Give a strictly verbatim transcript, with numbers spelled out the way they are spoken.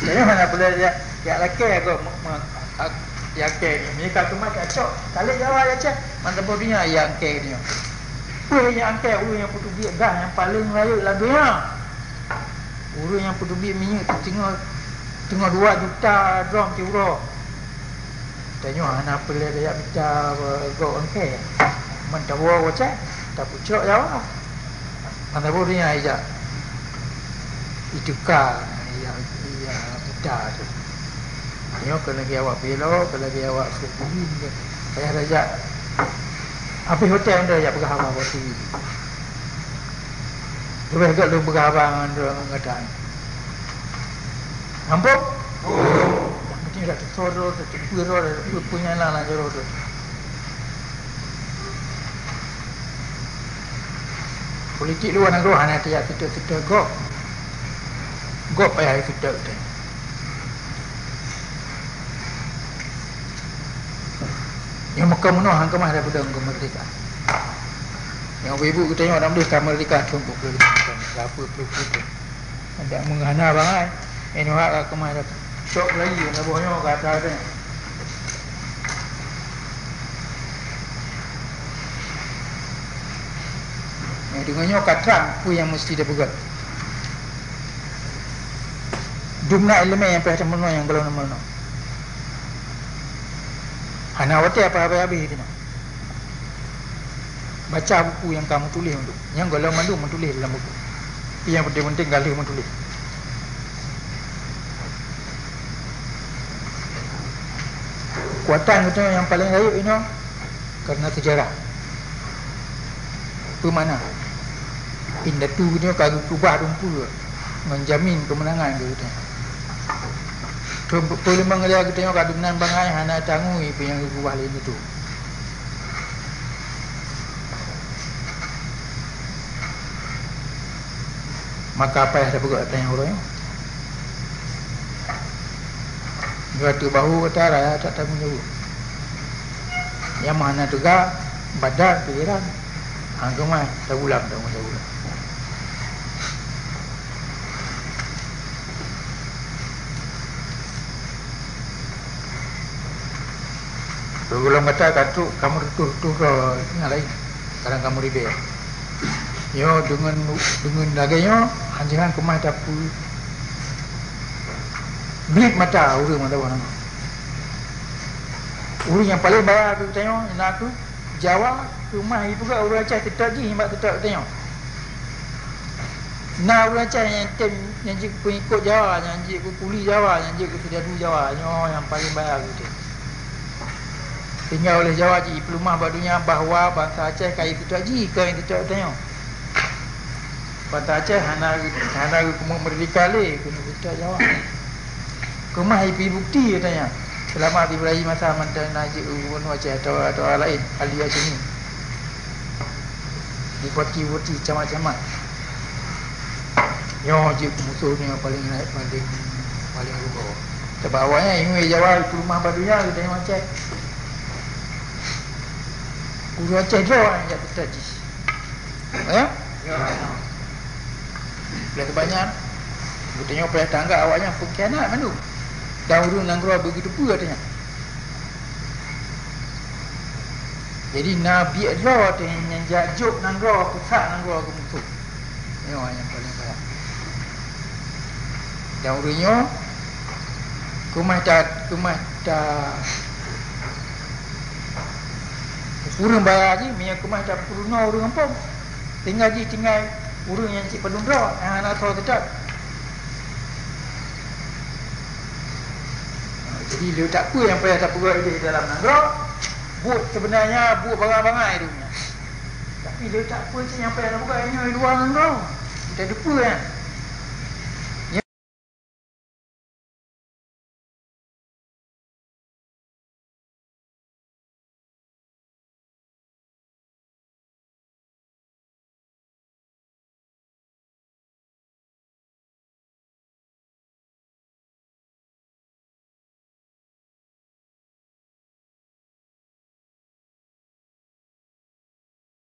Jadi hana boleh jak, jak lakée agak me-, me-, ak-, jak lakée ni. Meunyoe ka keumah jak cok, talét Jawa jak cok. Mantap boh dunia jak lakée ni. Peue jak lakée ureuëng nyang peuteubiet gah nyang paleng rayeuk lam donya. Ureuëng nyang peuteubiet minyeuk teungoh, teungoh dua juta drom siuroe. Tanyoe hana peureulée tajak mita gob angkée. Man tawoe gocée, tapeucok Jawa. Mantap boh dunia ijak. Iteuka, ijak, ijak mita tu. Nyoe keu lagée awak Belo, keu lagée awak Febri, payah tajak. Habéh hotel anda jak peugah haba bak T V. Leubeh gét lôn peugah haba ngon droe ngon gata. Nampak? Nyang penting dak teusorot, dak teupeurot, dak teupeue nyang na lam jaroe tu. Politik luwa nanggroe hana tajak seutôt-seutôt gob. Gob payah seutôt teuh. Nyang meukeumeunoh han keumah daripada keumerdeka. Nyang ibu-ibu geutanyoe dak meudeh ka meurdeka thon dua puluh lima thon, dua puluh puluh thon. Adak meuhana bangai. Eh, nyoe ka keumah dah cok lagi, dah boh nyoe ka ata teuh. Eh, deungon nyoe ka trang peue nyang meusti tapeugah. Dumna iéleumé nyang payah tameurunoe nyang gohlom na meurunoe. Hana watée apa habéh-habéh teuh. Baca buku nyang ka meutuléh mandum. Nyang gohlom mandum meutuléh dalam buku. Tapi nyang penting-penting ka lheueh meutuléh. Keukuatan geutanyoe nyang paleng rayeuk inoe karena seujarah. Peue makna? Indatu geutanyoe ka geukeubah dumpeue ngon jamin keumeunangan keu geutanyoe. Keu-, peuleumang lé geutanyoe ka dumnan bangai hana tangui peue nyang geukeubah lé indatu. Maka payah tapeugah tanyong uroe nyoe. Dua tu bahu kata raya tak tanggung jawab. Nyang mana teuga badan pikiran. Hang keumah tagulang tanggung jawab. Geugulang gata ka trok kamoe tutoe-tutoe droe nyang laén, kadang kamoe ribée. Nyoe deungon, deungon lagée nyoe, hanjeuet keumah tapeublit mata ureuëng mata ureuëng. Ureuëng nyang paleng bahya keu geutanyoe na kheueh Jawa, keumah ipeugah ureuëng Aceh teutap jih nibak teutap geutanyoe. Na ureuëng Aceh nyang tem, nyang jeuet keu peungikot Jawa, nyang jeuet keu kuli Jawa, nyang jeuet keu seudadu Jawa, nyoe nyang paleng bahya keu geutanyoe. Sehingga oleh Jawa jipeuleumah bak donya bahwa bansa Aceh ka jiteutap jih, ka jiteutap geutanyoe. Bansa Aceh hana, hana geukeumeung meurdeka lé keuneuk bukti Jawa. Keumah ipi bukti katanya. Seulama Ibrahim masa mantong na jeuet u gubunur Aceh atawa, atawa laén, ahli Aceh ni. Bupati-bupati, camat-camat. Nyoe jeuet musoh ni paling, paling, paling rugoe. Sabab awaknyan ingat Jawa itu rumah badunya, kita yang Aceh. Ureuëng Aceh droe nyang jak teuka jih. Ya? Ya. Oleh sebab nyan, geutanyoe payah tanggap awaknyan pengkhianat mandum. Dan ureuëng nanggroe begitu pun katanya. Jadi, na biet droe teuh nyang jak jok nanggroe, peusak nanggroe keu musoh. Nyoe nyang paleng payah. Dan ureuëng nyoe keumah ta, keumah ta, ureuëng bahya jih, meunyoe keumah tapeurunoe ureuëng gampông. Tinggai jih, tinggai ureuëng nyang cit padum droe, nyang hana soe teutab. Jadi, le that peue nyang payah tapeugah idéh dalam nanggroe, buet seubeunanya buet bangai-bangai donya. Tapi le that peue cit nyang payah tapeugah nyoe luwa nanggroe. Kita depeue nyan.